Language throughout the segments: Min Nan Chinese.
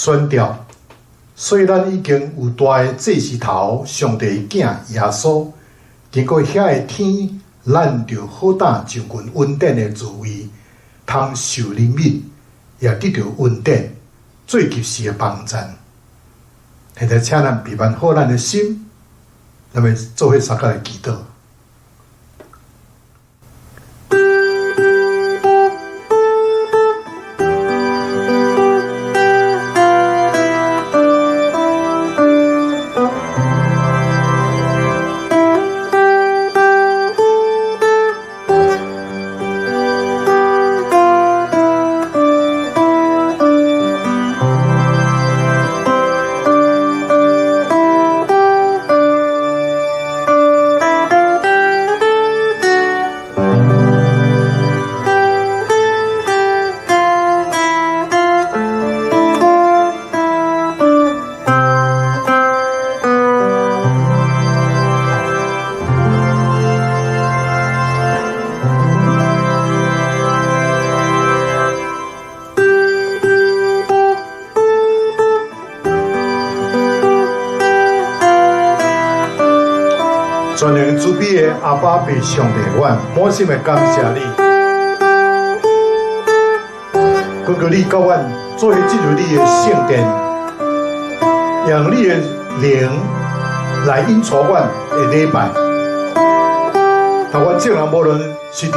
宣告，所以咱已經有大的祭司頭，上帝的囝耶穌，經過遐个天，咱就好膽就近恩典的座位，通受憐憫，也得著恩典，做及時的幫贊。現在請咱備辦好咱的心，咱欲做伙相佮來祈禱。全能慈悲的阿爸父上帝，阮滿心的感謝你，懇求你佮阮做伙進入你的聖殿，讓你的靈來引帶阮的禮拜。但阮眾人無論是佇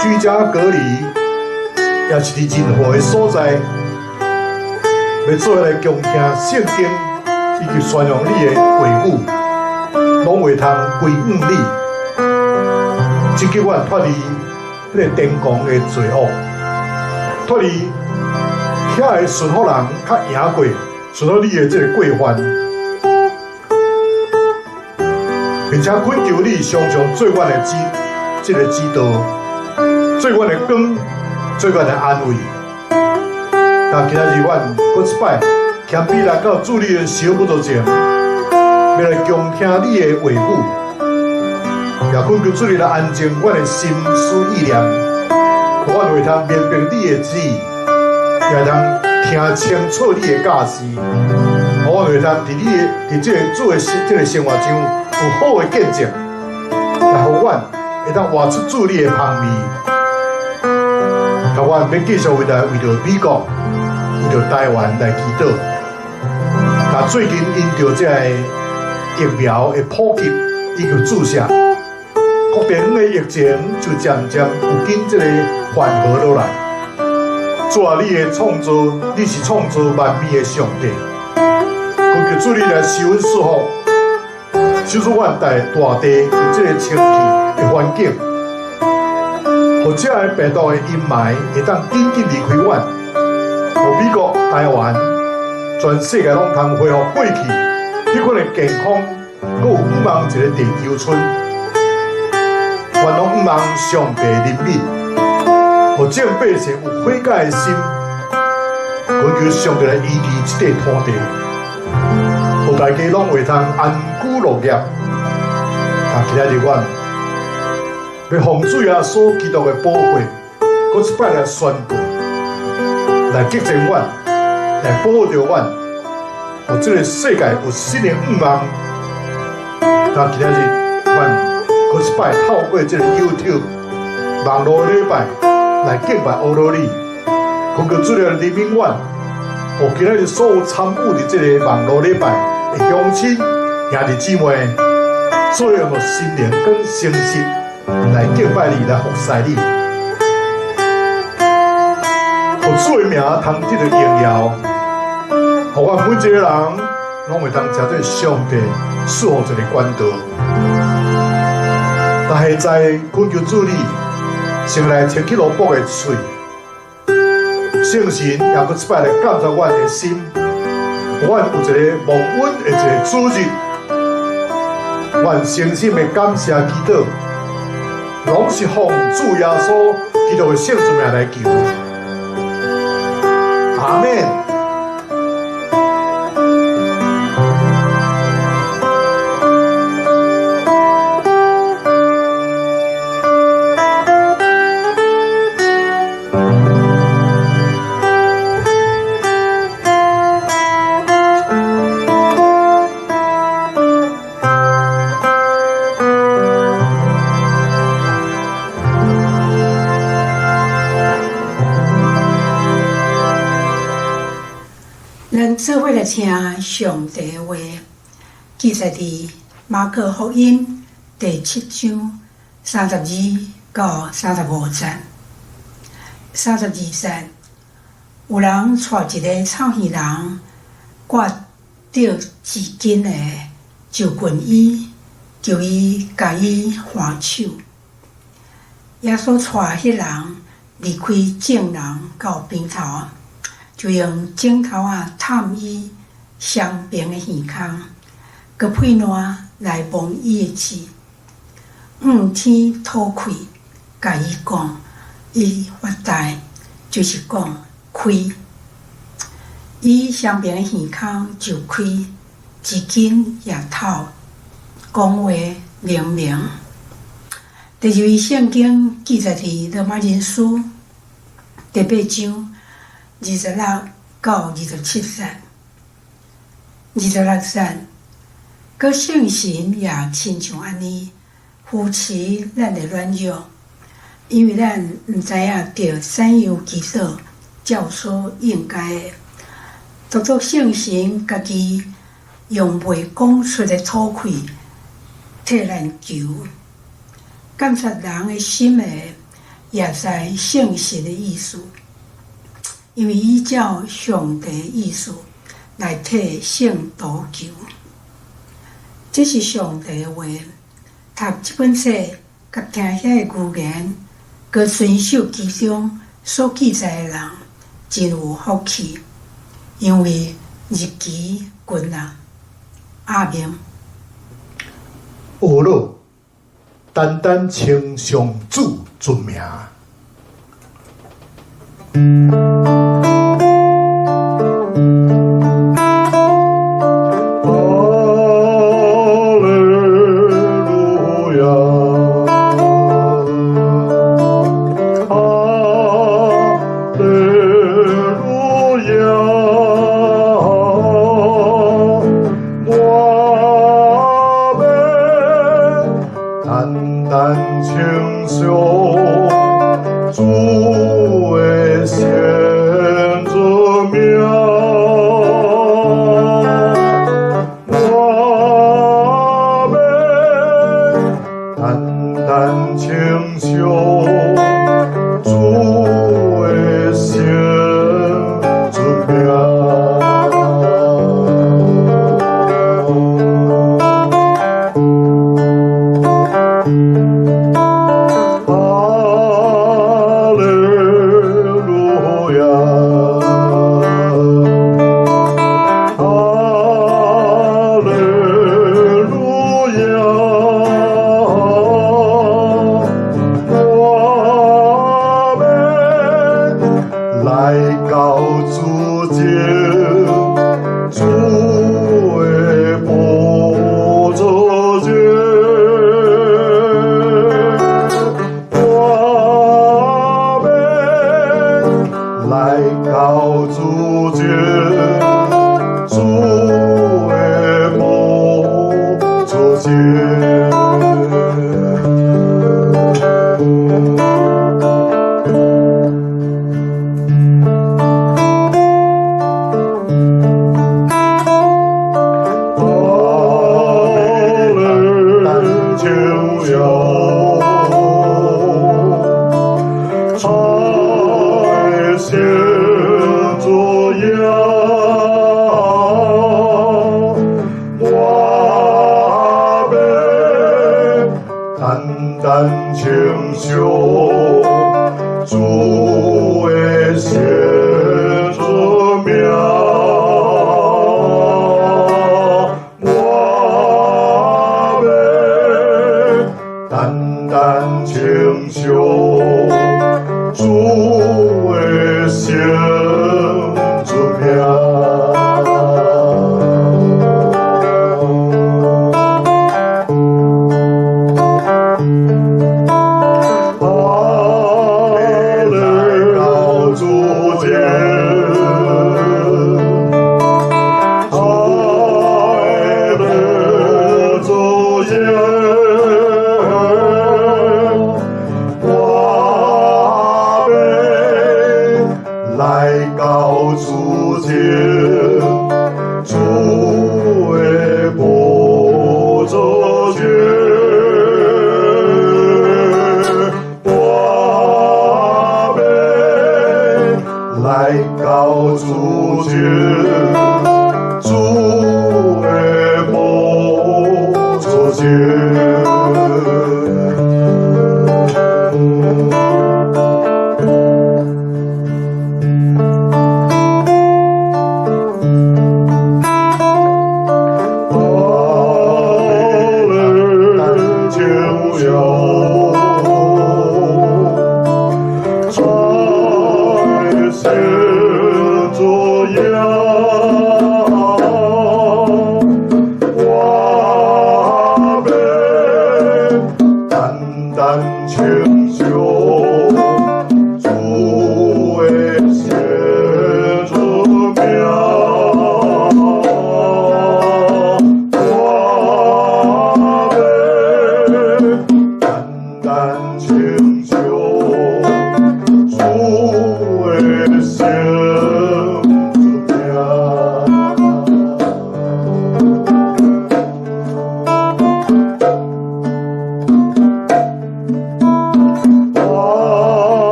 居家隔離，抑是佇任何的所在，欲做伙來恭聽聖經以及宣揚你的話語，攏會通歸向你，拯救阮脫離彼个癲狂的罪惡，脫離遐个順服人較贏過順服你的這個過犯，並且懇求你常常做阮的指，這個指導，做阮的光，做阮的安慰。但今仔日阮閣一擺謙卑來到主你的小寶座前，欲來恭聽你的話語，也懇求主你來安靜阮的心思意念，予阮會通明白你的旨意，也會通聽清楚你的教示，予阮會通佇你的佇這個主的這個生活上有好的見證，也予阮會當活出主你的芳味。予阮欲繼續為著美國、為著台灣來祈禱。但最近因著這個疫苗的普及以及注射，各地方的疫情就漸漸有緊這個緩和落來。主啊，你的創造，你是創造萬物的上帝，懇求主你來賜阮祝福，賜予阮大大地有這個清氣的環境，予這个病毒的陰霾會當緊緊離開阮，予美國、台灣、全世界攏通恢復過去彼款的健康，閣有向望一個地球村，阮攏向望上帝憐憫，予眾百姓有悔改的心，懇求上帝來醫治這塊土地，予大家攏會通安居樂業。啊，今仔日阮欲奉主耶穌基督的寶血，閣一擺來宣告，來潔淨阮，來保護著阮，予這個世界有新的向望。那今仔日，阮閣一擺透過這個 YouTube 網路禮拜來敬拜阿羅你，懇求主來憐憫阮，予今仔日所有參與佇這個網路禮拜的鄉親兄弟姊妹，做用心靈跟誠實來敬拜你，來服侍你，予主的名通得著榮耀，予阮每一個人攏會當成做上帝賜予一個管道。但現在懇求主你，先來清去羅卜的喙，聖神也閣一擺來感動阮的心，予阮有一個蒙恩的一個主日，阮誠心的感謝祈禱，攏是奉主耶穌基督的聖名來求。阿們。做伙來聽上帝的話，記載佇馬可福音第七章32到35節。32節，有人帶一个臭耳人，掛著織巾的就近伊，求伊共伊按手。耶穌帶彼人離開眾人到邊頭，就用指頭仔探伊傷病的耳孔，閣噴爛來摸伊的舌，向天吐氣，共伊講：以法大，就是講開。伊傷病的耳孔就開，舌根也透，講話靈明。第二位聖經記載佇羅馬人書第八章26到27節。26節，閣聖神也親像按呢扶持咱的軟弱，因為咱毋知影著怎樣祈禱，照所應該的。獨獨聖神家己用袂講出的吐氣替咱求。鑒察人的心的，也知聖神的意思，因為伊照上帝意思來替聖徒求。這是上帝的話。讀這本冊，佮聽遐个預言，閣遵守其中所記載的人，真有福氣，因為日期近啦。阿明。呵咾，單單稱頌主尊名。哈利路亞，哈利路亞，我欲單單稱頌主的聖尊名，我欲單單稱頌主的聖尊名。哈利路亞，哈利路亞，我欲來到主前，主的寶座前，我欲來到主前，主的寶座前。我欲單稱頌主的聖尊名，我欲單單稱頌主的聖尊名，我欲單單稱頌主的聖尊名。我欲來到主前，主的寶座前，我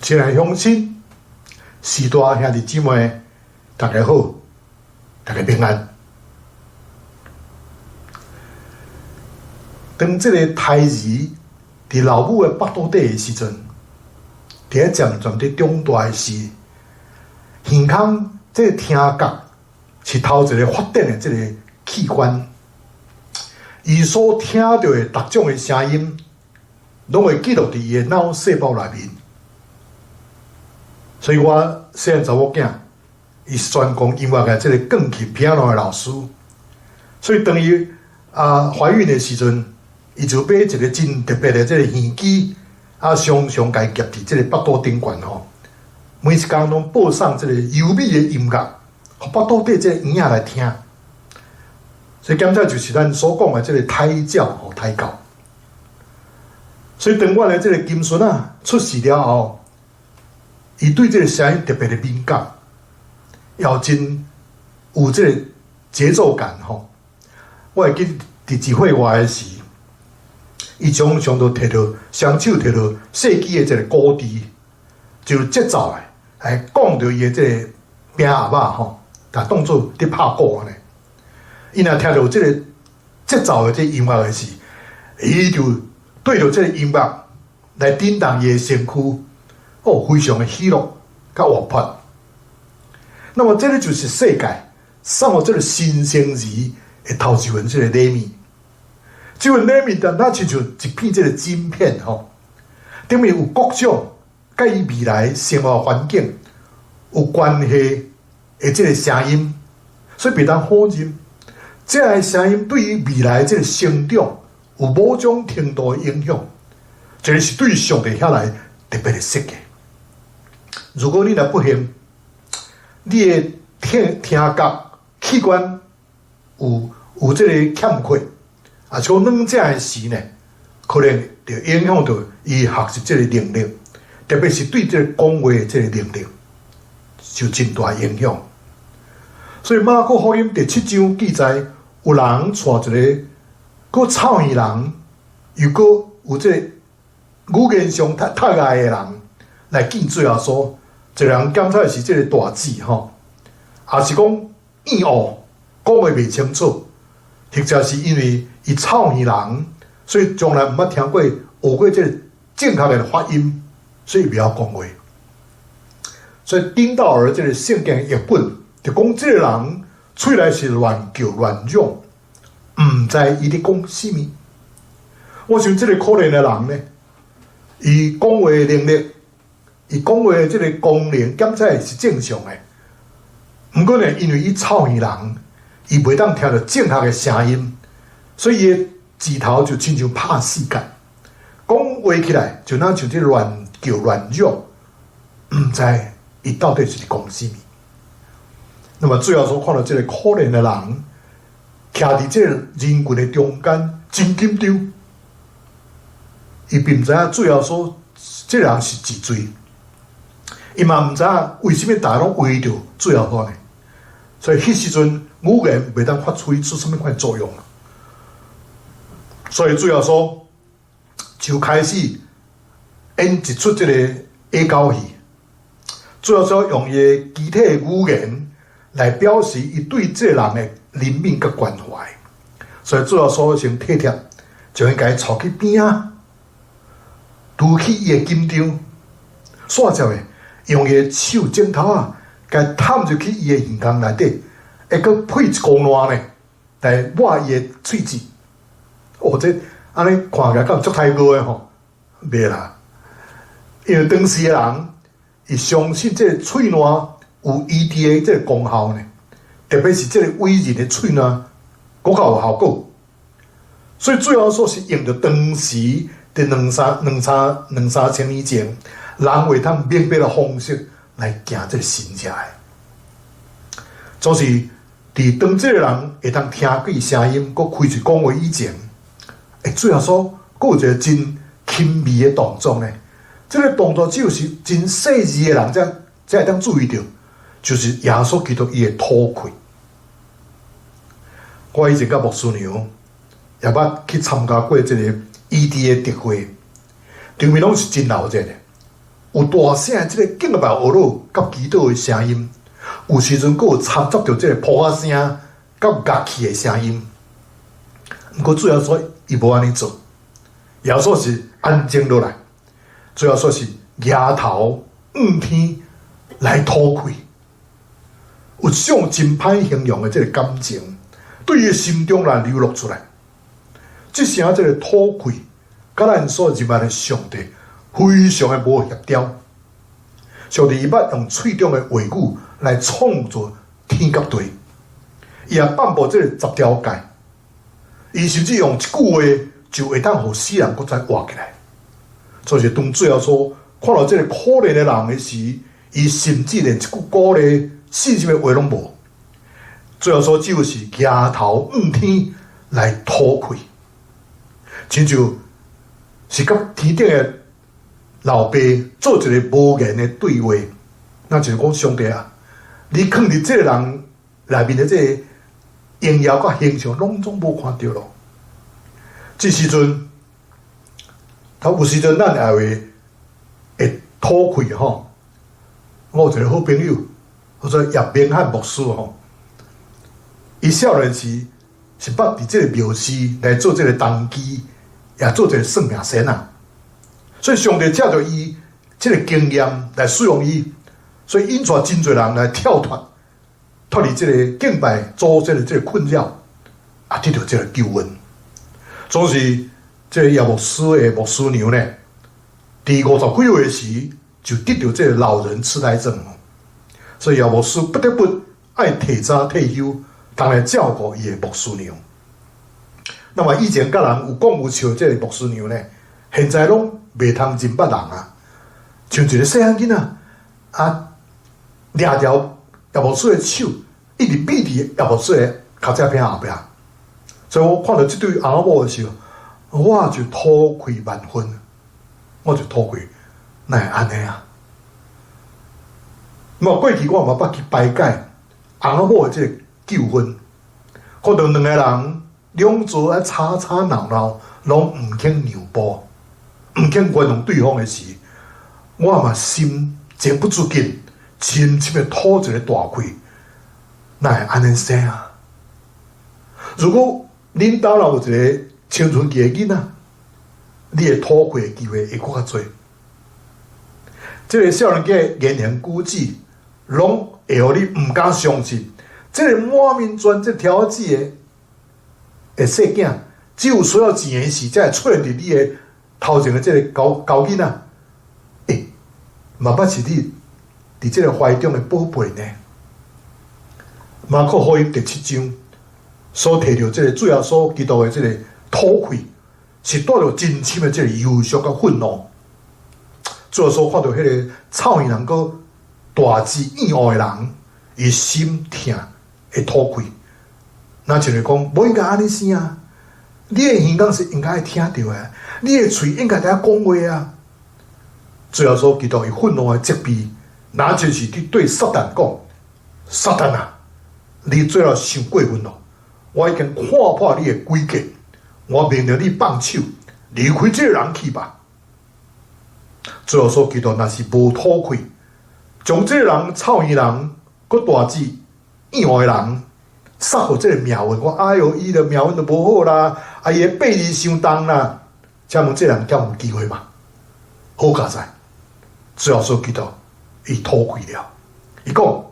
親愛鄉親、序大兄弟姊妹，大家好，大家平安。當這个胎兒佇老母的腹肚底的時陣，佇咧漸漸佇長大的時，耳孔這个聽覺是頭一个發展的這个器官，伊所聽著的逐種的聲音，攏會記錄佇伊的腦細胞內面。所以我細漢查某囝，伊是專攻音樂的這个鋼琴、piano 的老師。所以當伊懷孕的時陣，伊就買一个真特別的這个耳機，常常共伊夾佇這个腹肚頂懸吼。每一工攏播送這个優美的音樂，予腹肚底這個嬰仔來聽。所以檢查就是咱所講的這个胎教吼，胎教。所以當阮的這个金孫仔出世了後，伊對這个聲音特別的敏感，也真有這个節奏感吼。我會記佇1歲外的時，伊常常就提著雙手提著細支的這个鼓槌，就節奏的來講著伊的這个餅盒仔吼，共當做佇拍鼓按呢。伊若聽著這个節奏的這个音樂的時，伊就對著這个音樂來震動伊的身軀。哦，非常的喜樂佮活潑。那麼，這个就是世界，送予這个新生兒的頭一份這个禮物。這份禮物，但若親像一片這个晶片吼，頂面有各種佮伊未來生活環境有關係的這个聲音，所以袂當否認，這个聲音對伊未來這个成長有某種程度的影響。這个是對上帝遐來特別的設計。如果你若不幸，你的聽聽覺器官有這个欠缺，啊，像軟者的時呢，可能就影響著伊學習這个能力，特別是對這个講話的這个能力，就真大影響。所以馬可福音第七章記載，有人帶一个閣臭耳人，又閣有這個語言上窒礙的人來見主耶穌。一個人檢測是這个大舌吼，抑是講厭惡，講話袂清楚，或者是因為伊臭耳人，所以從來毋捌聽過學過這个正確的發音，所以袂曉講話。所以丁道爾這个聖經譯本就講，這个人喙內是亂叫亂嚷，毋知伊佇講啥物。我想這个可憐的人呢，伊講話的能力，伊講話的這个功能檢測是正常的。毋過呢，因為伊臭耳人，伊袂當聽著正確的聲音，所以伊的舌頭就親像拍死結，講話起來就若像這亂叫亂嚷，毋知伊到底是佇講啥物。那麼主耶穌看著這个可憐的人，徛佇這个人群的中間，真緊張。伊並毋知影主耶穌這个人是治罪，伊嘛毋知影為啥物大家攏圍著主耶穌呢？所以彼時陣語言袂當發揮出啥物款作用。所以主耶穌就開始演一齣這個矮狗戲。主耶穌用伊的肢體語言來表示伊對這個人的憐憫佮關懷。所以主耶穌先體貼，將伊共伊帶去邊仔，除去伊的緊張，煞接的用伊的手指頭仔，共探入去伊的耳孔內底，會閣配一箍爛呢，來抹伊的喙舌。哦，這按呢看起來敢有足太高的吼？袂啦，因為當時的人，伊相信這个喙爛有醫治的這个功效呢，特別是這个偉人的喙爛，閣較有效果。所以主耶穌是用著當時佇兩三千年前，人會通明白的方式來行這个神蹟的。總是佇當這个人會當聽見聲音，閣開喙講話以前，主耶穌閣有一個真輕微的動作呢。這个動作只有是真細緻的人才會當注意著，就是耶穌基督伊的吐氣。我以前佮牧師娘也捌去參加過這個醫治的特會，場面攏是真鬧熱的，有大聲的這個敬拜呵咾佮祈禱的聲音，有時陣閣有摻雜著這個噗仔聲佮樂器的聲音。毋過主耶穌伊無按呢做，耶穌是安靜落來，主耶穌是舉頭向天來吐氣，有種真歹形容的這個感情，對伊心中來流露出來。這聲這個吐氣，佮咱所認捌的上帝非常的無協調。上帝伊捌用喙中的話語來創造天佮地，伊也頒布這個十條誡，伊甚至用一句話就會當予死人閣再活起來。所以當主耶穌看著這個可憐的人的時，伊甚至連一句鼓勵信心的話攏無。主耶穌只有是舉頭向天來吐氣，親像是佮天頂的老爸做一個無言的對話，那就是講上帝啊，你囥佇這個人內面的這個榮耀佮形象，攏總無看著囉。這時陣，他有時陣咱也會吐氣吼。我有一個好朋友，叫做葉明漢牧師吼。伊少年時是捌佇這個廟寺來做這個童乩，也做這個算命仙仔。所以上帝藉著伊這個經驗來使用伊，所以引帶真濟人來跳脫。脫離這个敬拜祖先的這个困擾，啊，得著這个救恩。總是這个葉牧師的牧師娘呢，佇50幾歲時就得著這个老人痴呆症，所以葉牧師不得不愛提早退休，當來照顧伊的牧師娘。那麼以前佮人有講有笑，這个牧師娘呢，現在攏袂通認捌人啊，像一个細漢囡仔啊，掠著葉牧師的手，一直覕佇葉牧師的跤脊餅後壁。所以我看著這對翁仔某的時候，我就塗氣萬分，我就塗氣，哪會按呢啊？嘛，過去我嘛捌去排解翁仔某的這個糾紛，看著兩个人兩造啊吵吵鬧鬧，攏毋肯讓步，毋肯原諒對方的時，我嘛心情不自禁，深深的吐一个大氣，哪會按呢生啊？如果恁兜若有一个青春期的囡仔，你會吐氣的機會會閣較濟。這个少年家的言行舉止，攏會予你毋敢相信。這个滿面全這條子的細囝，只有需要錢的時，才會出現佇你的頭前的這个猴猴囡仔。欸，嘛捌是你佇這个懷中的寶貝呢？馬可福音第七章所提著這个主耶穌基督的這个吐氣，是帶著真深的這个憂傷佮憤怒。主耶穌看著彼个臭耳人閣大舌厭惡的人，伊心疼會吐氣。若像是講，無應該按呢生啊！你的耳孔是應該愛聽著的，你的喙應該知影講話啊！主耶穌基督伊憤怒的責備，若就是佇對撒旦講：撒旦啊，你做了傷過分囉！我已經看破你的詭計，我命令你放手，離開這个人去吧。主耶穌基督若是無吐氣，將這个人臭耳人、閣大舌厭惡的人，殺予這个命運，講哎喲，伊的命運都無好啦，啊，伊的背字傷重啦，請問這个人敢有機會嗎？好佳哉，主耶穌基督伊吐氣了，伊講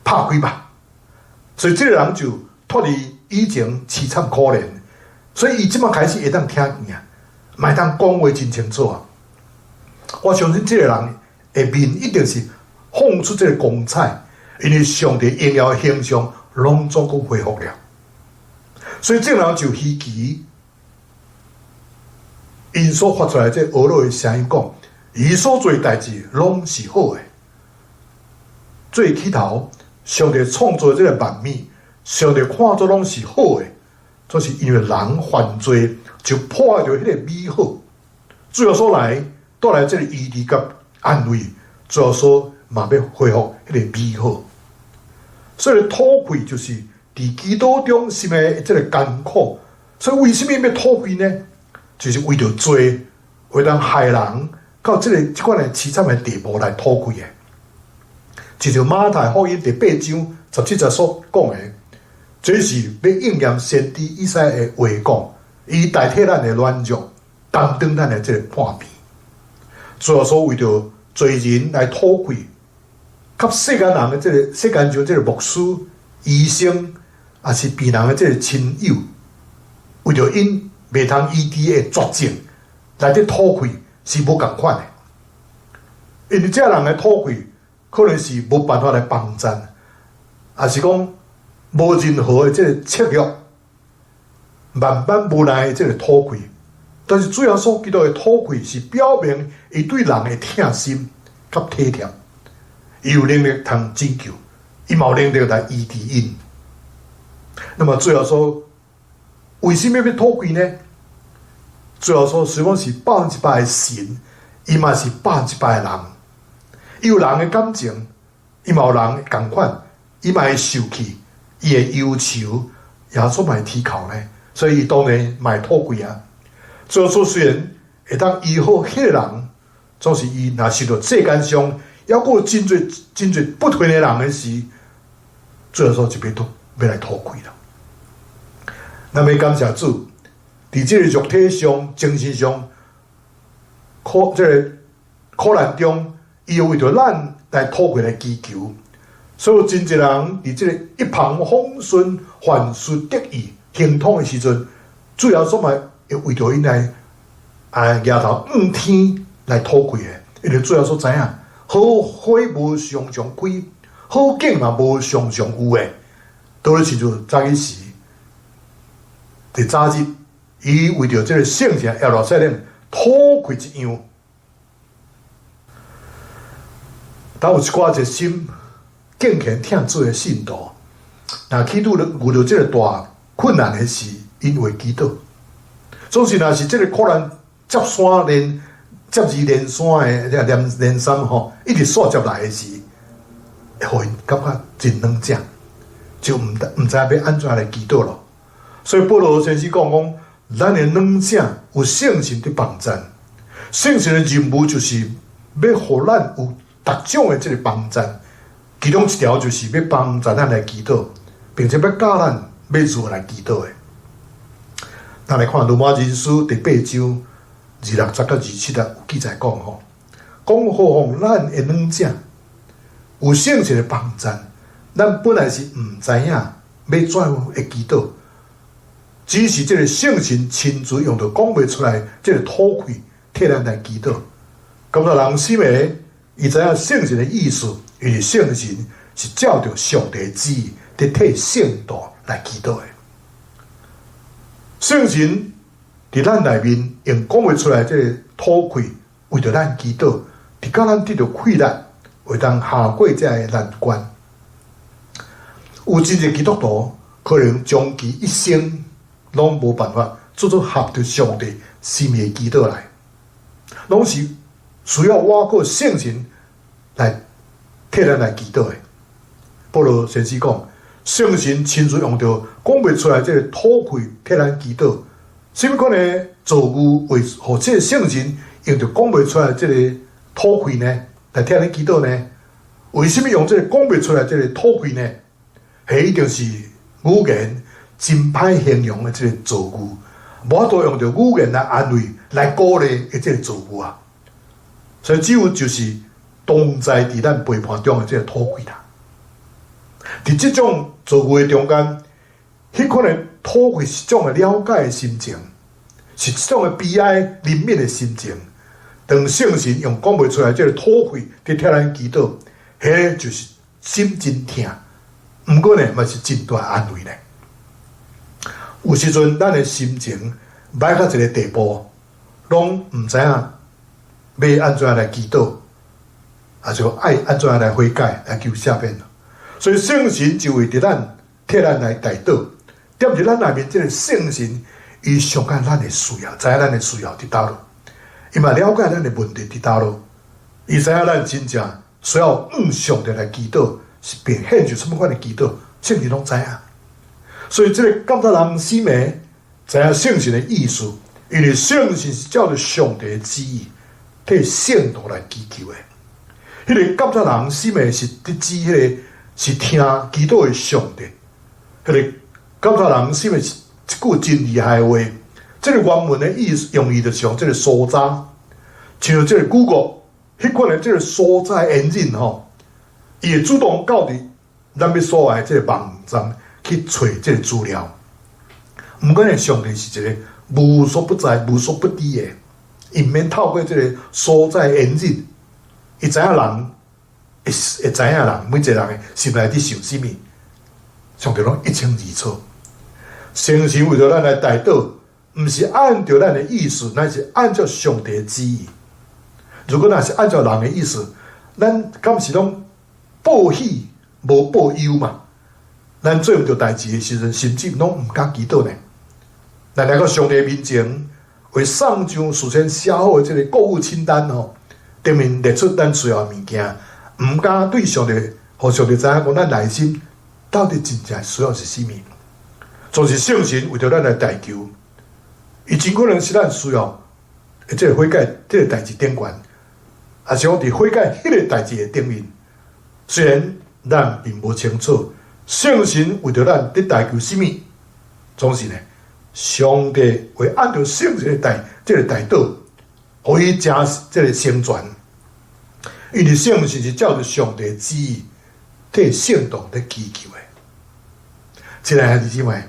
拍開吧，所以這个人就脫離以前淒慘可憐，所以伊這擺開始會當聽見啊，嘛會當講話真清楚啊。我相信這个人的面一定是放出這个光彩，因為上帝榮耀的形象攏總閣恢復了，所以這个人就希奇，𪜶所發出來這呵咾的聲音講，伊所做代誌攏是好的。最起頭，上帝創造這个萬物，上帝看做攏是好的，就是因為人犯罪就破壞著彼个美好。主耶穌來帶來這个醫治佮安慰，主耶穌嘛欲恢復彼个美好。所以吐氣就是佇祈禱中心的這个艱苦。所以為什麼欲吐氣呢？就是為著罪，會當害人到這款的淒慘的地步來吐氣的。就像馬太福音第八章十七節所講的，這是欲應驗先知以賽亞的話講，伊代替咱的軟弱，擔當咱的這个破病。主耶穌為著罪人來吐氣，佮世間人的這个世間上這个牧師、醫生，抑是病人的這个親友，為著𪜶袂通醫治的絕症來佇吐氣是無仝款的，因為這人的吐氣可能是無辦法來幫贊，抑是講無任何的這个策略，萬般無奈的這个吐氣。但是主耶穌基督的吐氣是表明伊對人的疼心佮體貼，伊有能力通拯救，伊嘛有能力來醫治𪜶。那麼主耶穌為什麼欲吐氣呢？主耶穌雖講是100%的神，伊嘛是100%的人，伊有人的感情，伊嘛有人仝款，伊嘛會受氣，伊會憂愁，耶穌嘛會啼哭呢，所以伊當然嘛會吐氣啊。主耶穌雖然會當醫好彼个人，總是伊若受著世間上猶閣有真濟真濟不幸的人的時，主耶穌就欲吐，欲來吐氣啦。咱欲感謝主，佇這个肉體上、精神上苦這个苦難中，伊有為著咱來吐氣來祈求，所以真濟人佇這個一帆風順、凡事得意、亨通的時陣，主耶穌嘛會為著𪜶來舉頭向天來討氣的，因為主耶穌知影，好花無常常開，好景嘛無常常有的。倒咧親像早起時，佇早日，伊為著這個聖城耶路撒冷討氣一樣。但有一寡熱心敬虔疼主的信徒，若去遇著這個大困難的時，𪜶會祈禱。總是若是這個苦難接山連接二連三的，連連三吼，一直煞接來的時，會予𪜶感覺真軟正，就毋知影欲按怎來祈禱咯。所以保羅先生講講，咱的軟正有聖神佇幫贊，聖神的任務就是欲予咱有逐種的這個幫贊，其中一條就是欲幫助咱來祈禱，並且欲教咱欲如何來祈禱的。咱來看羅馬人書第八章26節到27節有記載講吼，講何況咱的軟正有聖神的幫贊，咱本來是毋知影欲怎樣的祈禱，只是這個聖神親自用著講袂出來這個吐氣替咱來祈禱。感謝人心的，伊知影聖神的意思，因為聖神是照著上帝旨意，佇替聖徒來祈禱的。聖神佇咱內面用講袂出來這個吐氣，為著咱祈禱，直到咱得著氣力，會當跨過這个難關。有真濟基督徒可能終其一生攏無辦法做出合著上帝心意的祈禱來，攏是需要倚靠聖神來替咱來祈禱的。保羅先生講，聖神親自用著講袂出來這個吐氣替咱祈禱，啥物款的造句會予這個聖神用著講袂出來這個吐氣呢？來替咱祈禱呢？為什麼用這個講袂出來這個吐氣呢？彼一定是語言真歹形容的這個造句，無法度用著語言來安慰、來鼓勵的這個造句啊！所以只有就是同在佇咱陪伴中的這個吐氣啦。佇這種造句的中間，彼款的吐氣是一種的了解的心情，是一種的悲哀憐憫的心情。當聖神用講袂出來這個吐氣佇替咱祈禱，彼個就是心真疼。毋過呢，嘛是真大安慰呢。有時陣，咱的心情歹到一個地步，攏毋知影欲按怎來祈禱，抑是愛按怎來悔改，來求赦免。所以聖神就會佇咱替咱來代禱，踮佇咱內面這個聖神，伊上解咱的需要，知影咱的需要佇佗落，伊嘛了解咱的問題佇佗落，伊知影咱真正需要向上帝來祈禱，是表現出啥物款的祈禱，聖神攏知影。所以這個監察人死暝知影聖神的意思，因為聖神是照著上帝的旨意替聖徒來祈求的。彼個監察人死暝是佇指彼個是聽祈禱的上帝。彼個監察人死暝是一句真厲害的話。這個原文的意思用意就是用這個搜查，像這個 Google 彼款的這個搜查 engine 吼，伊會主動到佇咱欲所愛的這個網站去揣這個資料。毋過呢，上帝是一個無所不在、無所不知的，伊毋免透過這個搜查 engine，伊知影人會會知影人每一個人的心內佇想啥物，上帝攏一清二楚。聖神為著咱來代禱，毋是按照咱的意思，乃是按照上帝的旨意。如果若是按照人的意思，咱敢是攏報喜無報憂嘛？咱做毋著代誌的時陣，甚至攏毋敢祈禱呢。咱來到上帝面前，為送上事先寫好的這個購物清單吼，頂面列出咱需要的物件，毋敢對上帝，予上帝知影講咱內心到底真正需要是啥物。總是聖神為著咱來代求，伊真可能是咱需要的這個悔改這個代誌頂懸，抑是講佇悔改彼個代誌的頂面。雖然咱並無清楚聖神為著咱佇代求啥物，總是呢，上帝會按照聖神的代這個代禱，予伊成這個成全。因為聖神是照著上帝旨意，替聖徒咧祈求的。親愛兄弟姊妹，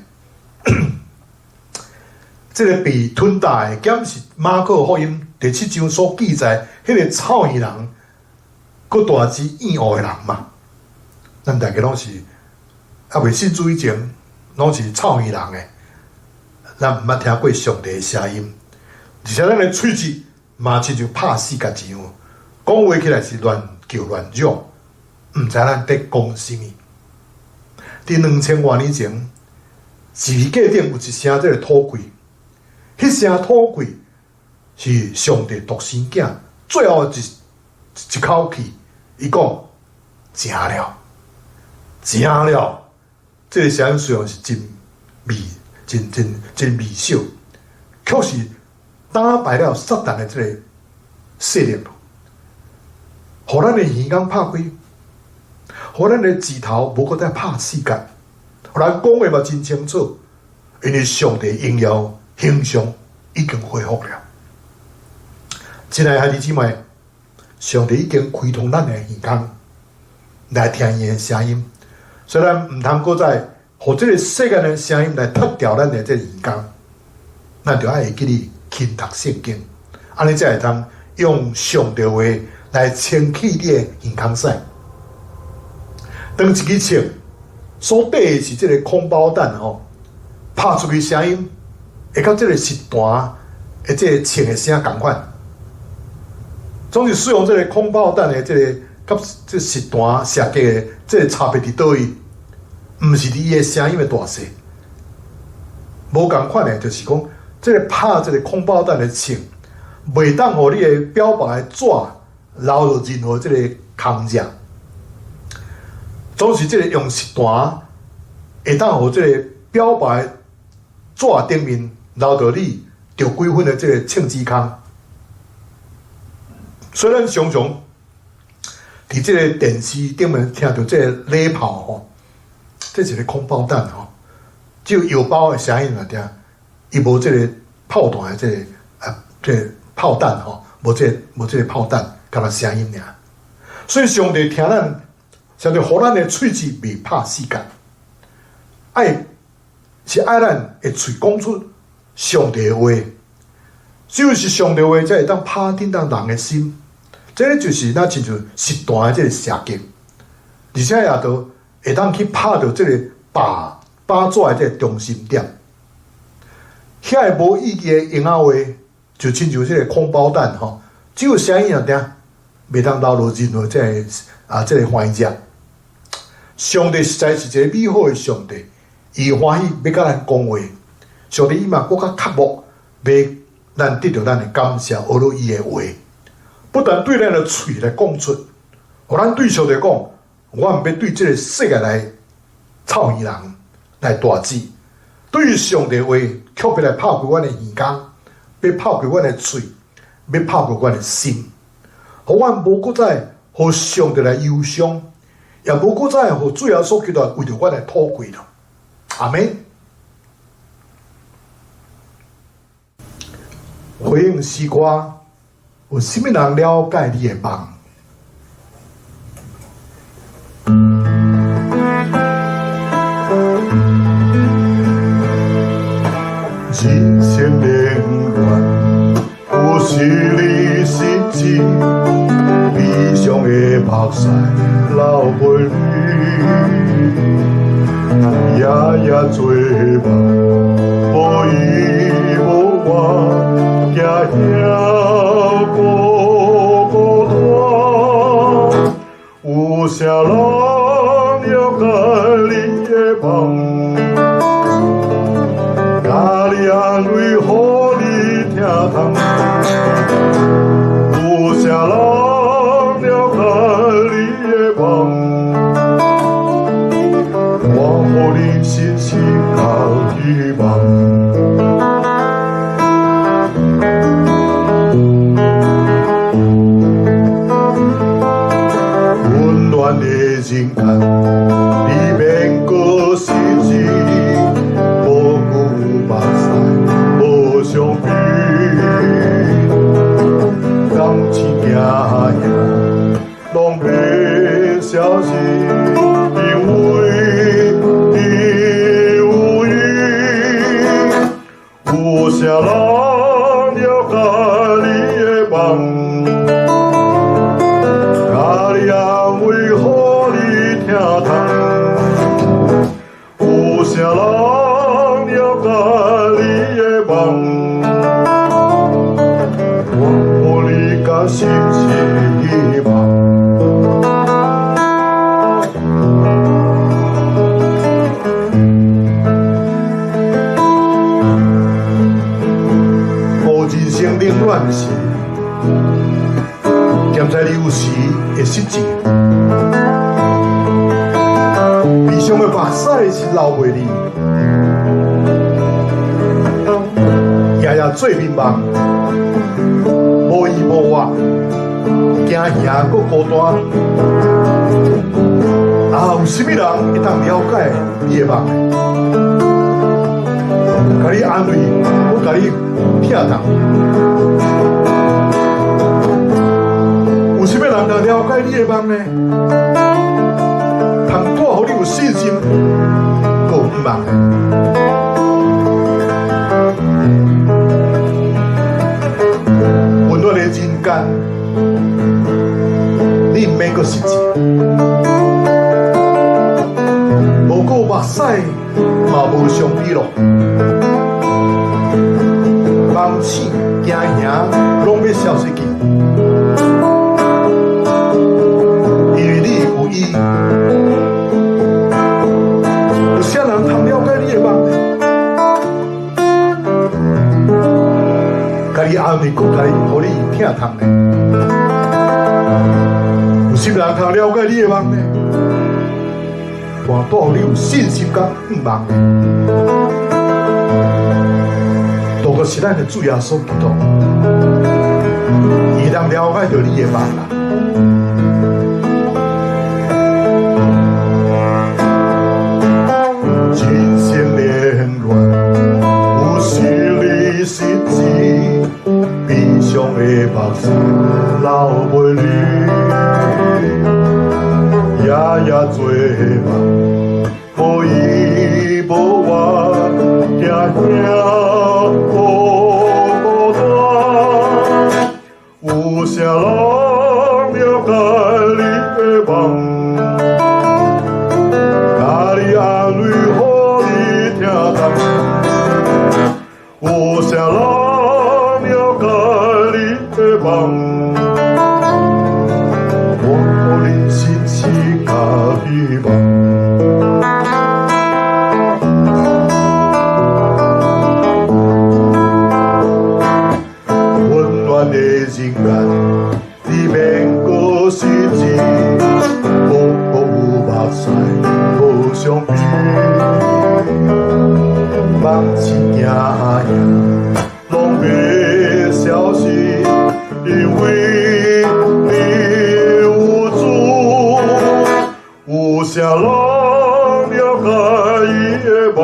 這个被吞大的，敢是馬可福音第七章所記載彼个臭耳人，閣大支厭惡的人嘛？咱大家攏是猶未信主以前，攏是臭耳人的，咱毋捌聽過上帝的聲音，而且咱的喙舌嘛親像拍死結一樣，講話起來是亂叫亂嚷，毋知咱佇講啥物。佇2000外年前，十字架頂有一聲這个禱告，彼聲禱告是上帝獨生囝最後一口氣，伊講成了，成了。這个聲音雖然是真微、真真真微小，卻是打敗了撒旦的這个勢力，予咱的耳孔拍開，予咱的舌頭無閣再拍死結，予咱講話嘛真清楚，因為上帝榮耀形象已經恢復了。親愛的兄弟姊妹，上帝已經開通咱的耳孔來聽伊的聲音，所以咱毋通閣再予這个世間的聲音來塞牢咱的這个耳孔，咱著愛會記得勤讀聖經，按呢才會當用上帝話來清氣你的耳孔屎。當一支槍所缀的是這个空包彈吼，拍出去聲音會佮這个實彈的這个槍的聲仝款。總是使用這个空包彈的這个佮這實彈射擊的這个差別佇佗位？毋是佇伊的聲音的大細，無仝款的，就是講這个拍這个空包彈的槍，袂當予你的表白的紙留落任何這个空隙。總是這个用實彈會當予這个表白的紙頂面留著你著幾分的這个槍支空。所以咱常常佇這个電視頂面聽著這个禮炮吼，這是一个空包彈吼，只有藥包的聲音爾聽，伊無這个炮彈的這个啊，這个炮彈吼，無這个炮彈，敢若聲音爾。所以上帝聽咱，上帝予咱的喙舌袂拍死結，愛是愛咱的喙講出上帝的話，只有是上帝話才會當拍震動人的心。這个就是咱親像實彈的這个射擊，而且也都會當去拍著這个靶靶子的這个中心點。遐个無意義的閒仔話，就親像這个空包彈吼，只有聲音爾聽，袂當留落任何這个啊這个環節。上帝實在是一個美好的上帝，伊歡喜欲佮咱講話。上帝伊嘛閣較渴慕，欲咱得著咱的感謝，學著伊的話。不但對咱的喙來講出，予咱對上帝講，我毋欲對這个世界來臭耳人來大舌。對於上帝話，卻欲來拍開阮的耳孔，欲拍開阮的喙，欲拍開阮的心，予阮無閣再予上帝來憂傷，也無閣再予主耶穌基督為著阮來禱告了。阿們。回應詩歌，有啥物人了解你的夢？人生冷暖，有時你失志，悲傷的目屎流袂離，夜夜做夢，無依無倚，行遐孤孤單。有啥人了解你的夢？共你安慰，予你疼痛。有啥人了解你的夢？我予你信心佮希望。溫暖的人間，你免閣失志，無顧目屎，無傷悲。有啥人了解你的夢？共你安慰，予你疼痛。有啥人了解你的夢？我予你佮心希望。人生冷暖时，兼在你有時會失志，悲傷的目屎是流袂離，夜夜做眠夢，無依無倚，驚嚇閣孤單。啊，有啥物人會當了解你的夢？共你安慰，閣共你疼痛。有啥物人通了解你的夢呢？通帶予你有信心，閣有盼望。溫暖的人間，你毋免閣失志，無顧目屎，嘛無傷悲咯。夢醒驚嚇，攏欲消失去，因為你有伊。有啥人通了解你的夢呢？共你安慰，閣共你予你疼痛呢？有啥人通了解你的夢呢？帶予你有信心佮盼望呢？獨個是咱的主耶穌基督，伊通了解著你的夢啦。人生冷暖，有時你失志，悲傷的目屎流袂離，夜夜做夢，無依無倚，驚嚇孤單。有啥人了解你的夢？共你安慰，予你疼痛。有啥人了解你的夢？我予你信心佮希望。溫暖的人間，你免閣失志，無顧有目屎，無傷悲。夢醒驚嚇，攏欲消失，因為你有主。有啥人了解伊的夢？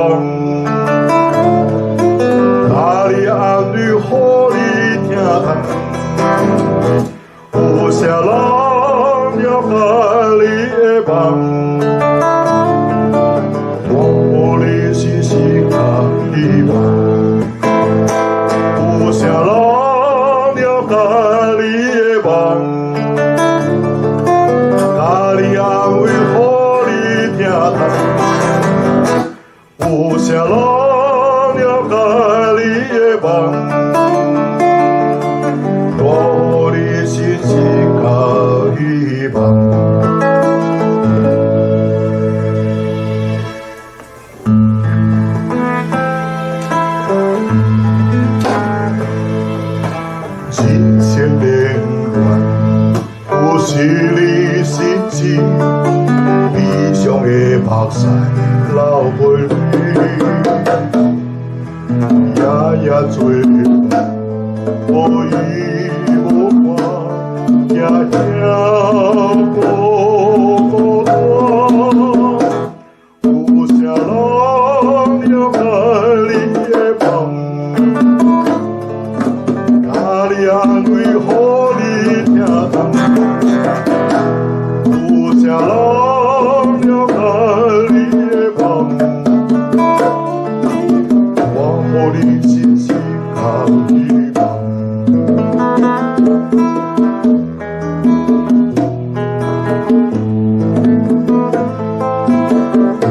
共你安慰，予你疼痛。有啥人了解你的夢？我予你信心佮希望。有啥人了解你的夢？共你安慰，予你疼痛。有啥人了解你的夢？帶予你信心佮希望。人生冷暖，有時你失志，悲傷的目屎流袂離，夜夜做夢，無依無靠，驚嚇孤單。有啥人了解你的夢？共你安慰，予你疼痛。有啥人了解你的夢？我予你信心。希望。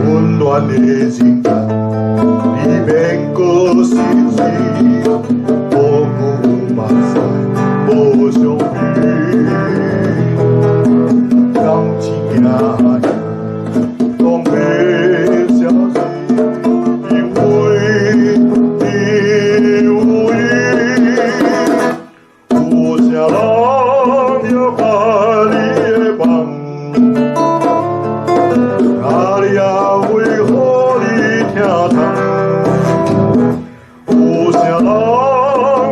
温暖的人间，你免阁失志，无顾目屎，无相比。感情行拢袂消失，因为你有伊。有啥人了解你的梦？予你安慰，予你疼痛。有啥人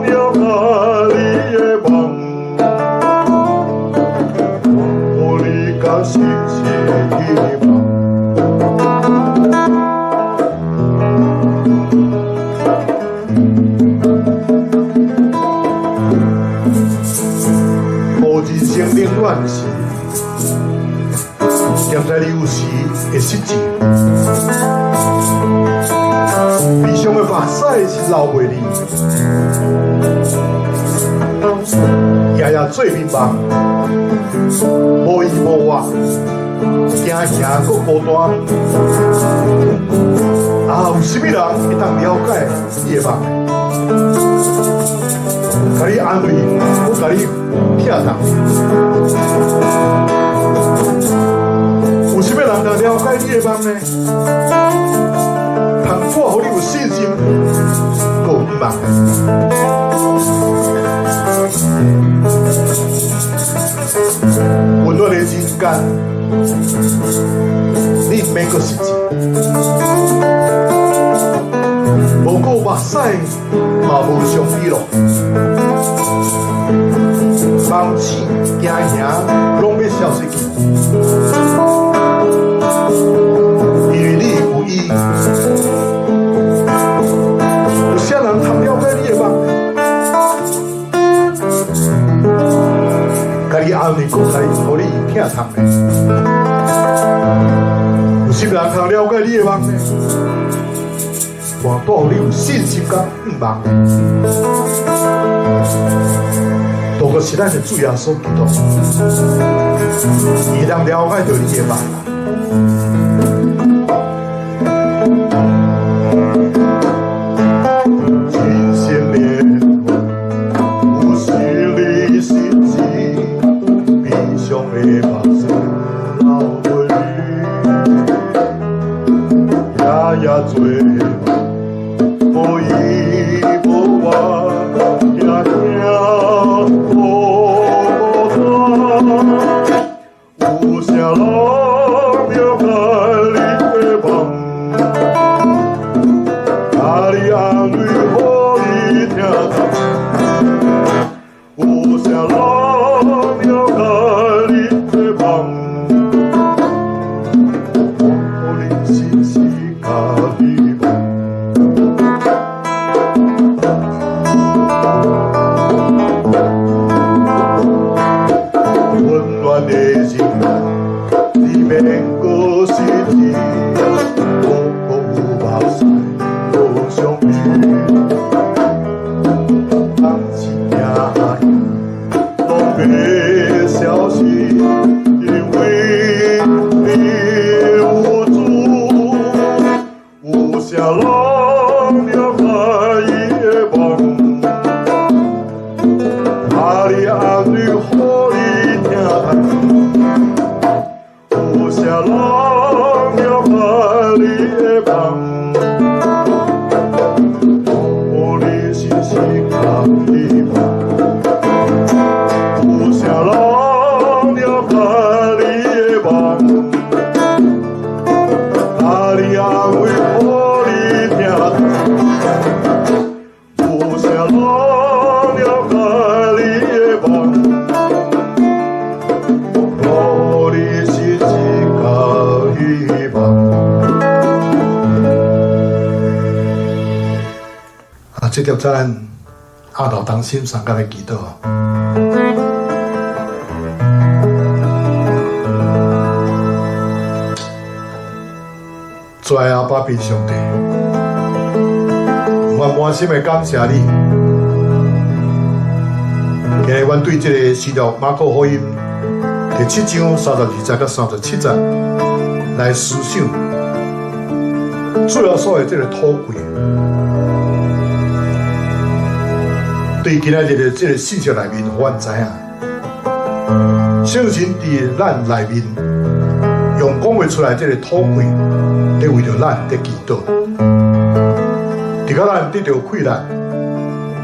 了解你的梦？予你甘心是希望。无人生冷暖时，踮在你有时会失志，悲伤的目屎是流袂离，夜夜做眠梦，无依无靠，惊吓阁孤单。啊，有啥物人會當了解你的夢？共你安慰，閣共你疼痛。有啥物人通了解你的夢呢？通帶予你有信心，閣有盼望。溫暖的人間，你毋免閣失志，無顧目屎嘛無相比咯。夢醒驚嚇攏欲消失去，因為你有伊。有啥人通了解你的夢？共你安慰，閣共你予你疼痛呢？有啥物人通了解你的夢呢？換帶予你有信心佮盼望。都閣是咱的主耶穌基督，伊通了解著你的夢。人生冷暖，有時你失志，悲傷的目屎流袂離，夜夜做夢，無依無靠，驚嚇孤單。有啥人了解你的夢？予你安慰，予你疼痛。有啥人了解你的夢？予你信心佮希望。溫暖的人間，你免閣失志，無顧目屎無相比。當時驚嚇攏欲消失，因為你有主。有啥人了解伊的夢？予你安慰，予你疼痛。有啥人了解你的夢？予你信心佮希望。有啥人了解你的夢？予你安慰，予你疼痛。有啥人了解你的夢？予你信心佮希望。啊，這條咱阿道當心上來祈禱。主愛阿爸父上帝，我滿心的感謝你，今日阮對這个使徒馬可福音第七章32節到37節來思想，主耶穌的這个禱告，對今仔日的這个信息內面，予阮知影，聖神佇咱內面用講袂出來這个禱告，佇為著咱佇祈禱，佇到咱得著氣力，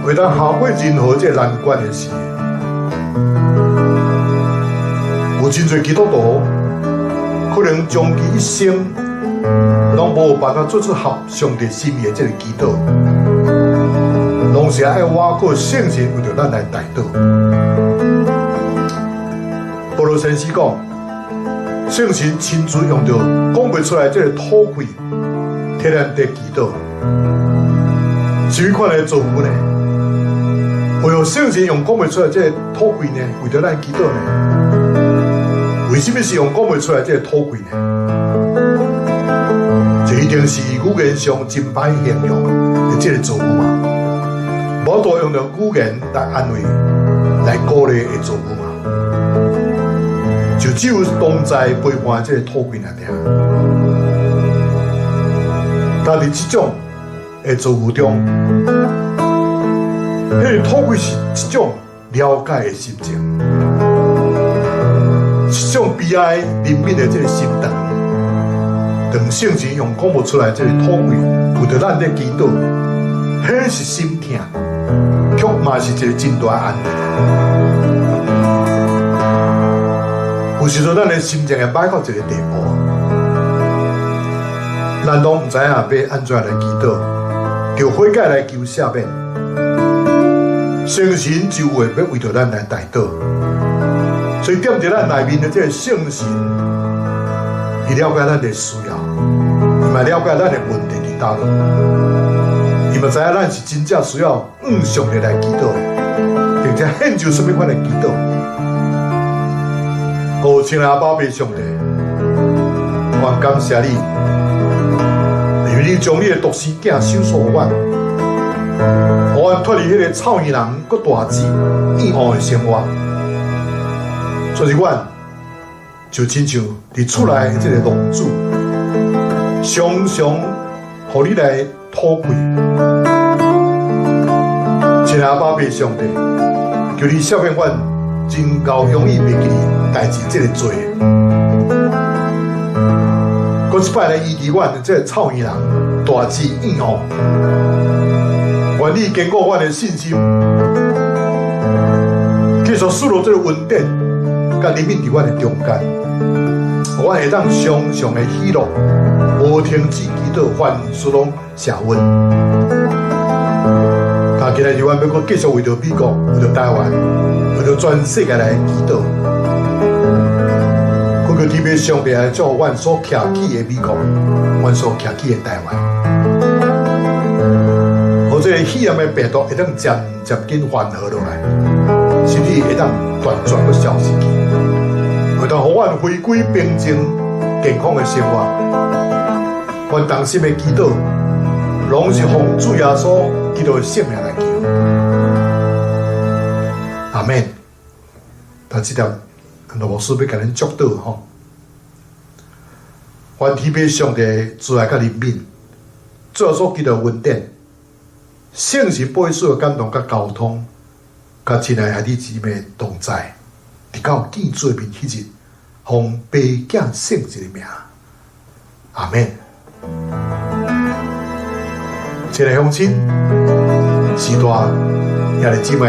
會當跨過任何這个難關的時，有真濟基督徒可能終其一生攏無辦法做出合上帝心意的這个祈禱，攏是愛倚靠聖神為著咱來代禱。保羅先生講，聖神親自用著講袂出來這个禱告，替咱佇祈禱。啥物款的造句呢？為何聖神用講袂出來這個禱告呢？為著咱祈禱呢？為什麼是用講袂出來這个禱告呢？這一定是語言上真歹形容的這个造句嘛。無法度用著語言來安慰、來鼓勵的造句嘛。就只有同在陪伴這个禱告爾爾。但佇這種的造句中，彼个禱告是一種了解的心情，一種悲哀憐憫的這个心腸。當聖神用講袂出來這个禱告，為著咱咧祈禱，彼是心疼，卻嘛是一个真大的安慰。有時陣咱的心情會歹到一個地步，咱攏毋知影欲按怎來祈禱，求悔改來求赦免。聖神就會欲為著咱來代禱，所以踮佇咱內面的這个聖神，伊了解咱的需要，伊嘛了解咱的問題佇佗落，伊嘛知影咱是真正需要向上帝來祈禱的，並且獻上啥物款的祈禱。哦，親愛的阿爸父上帝，我感謝你，因為你將你的獨生囝賞賜予阮，予阮脫離彼个臭嬰人閣大志厭惡的生活，所以阮就親像佇厝內的這个浪子，常常予你來討氣。親愛的阿爸父上帝，求你赦免阮真𠢕容易袂記代誌這个罪。閣一擺來醫治阮這个臭嬰人大志厭惡，願你堅固阮的信心，繼續賜落這个恩典，佮憐憫佇阮的中間，予阮會當常常的喜樂，無停止祈禱，凡事攏謝恩。但今仔日阮欲閣繼續為著美國，為著台灣，為著全世界來祈禱。懇求天父上帝來祝福阮所徛起的美國，阮所徛起的台灣，予這个肺炎的病毒會當漸漸緊緩和落來，甚至會當斷絕閣消失去，會當予阮回歸平靜健康的生活。阮同心的祈禱，攏是奉主耶穌基督的聖名來求。阿們。但這點羅牧師欲共恁祝禱吼，願天父上帝慈愛佮憐憫，主耶穌基督恩典，聖神保惠師的感動佮交通，佮親愛兄弟姊妹同在，直到見主的面彼日，奉父子聖神的名，阿們。親愛鄉親，時代兄弟姊妹，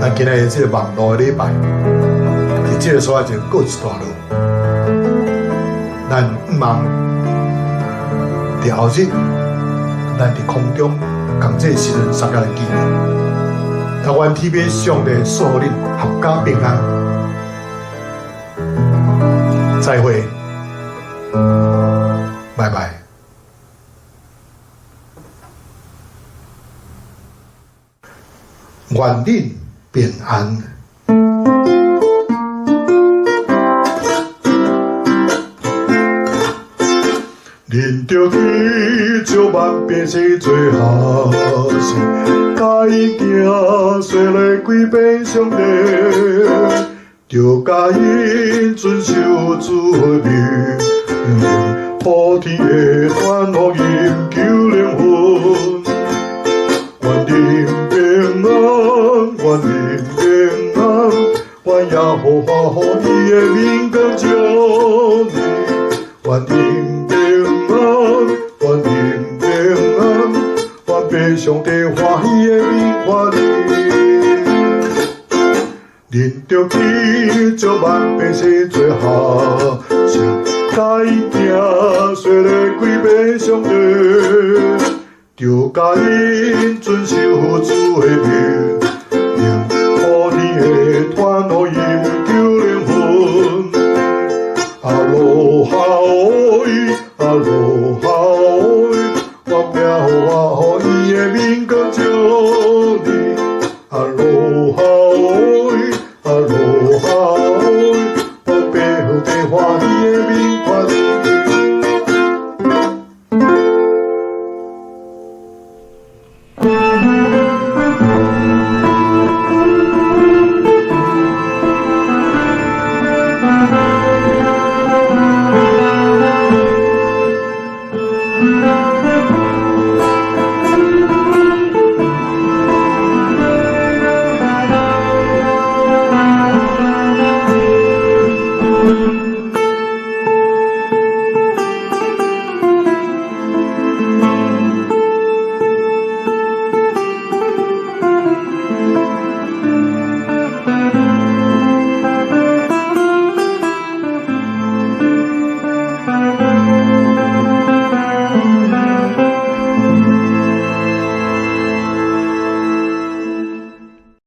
咱今仔日這个網路的禮拜，佇這个所在就告一段落。咱向望佇後日，咱佇空中仝這个時陣相共來見面。但願天父上帝賜予恁闔家平安。再會，拜拜。願恁平安。恁著去祝祝萬百姓做學生，共𪜶行洗禮歸予上帝，著共𪜶遵守主的命令，普天的傳福音救靈魂。願恁平安，願恁平安，願耶和華予伊的面光照你。願恁平安，願恁平安，願父上帝歡喜的面看你。恁著去祝萬百姓做學生，共𪜶行洗禮歸予上帝，著共𪜶遵守主的命令，普天的傳福音救靈魂。阿羅哈喂，阿羅哈喂，願耶和華予伊的面光照你。阿羅哈喂，阿羅哈喂，願父上帝歡喜的面看你。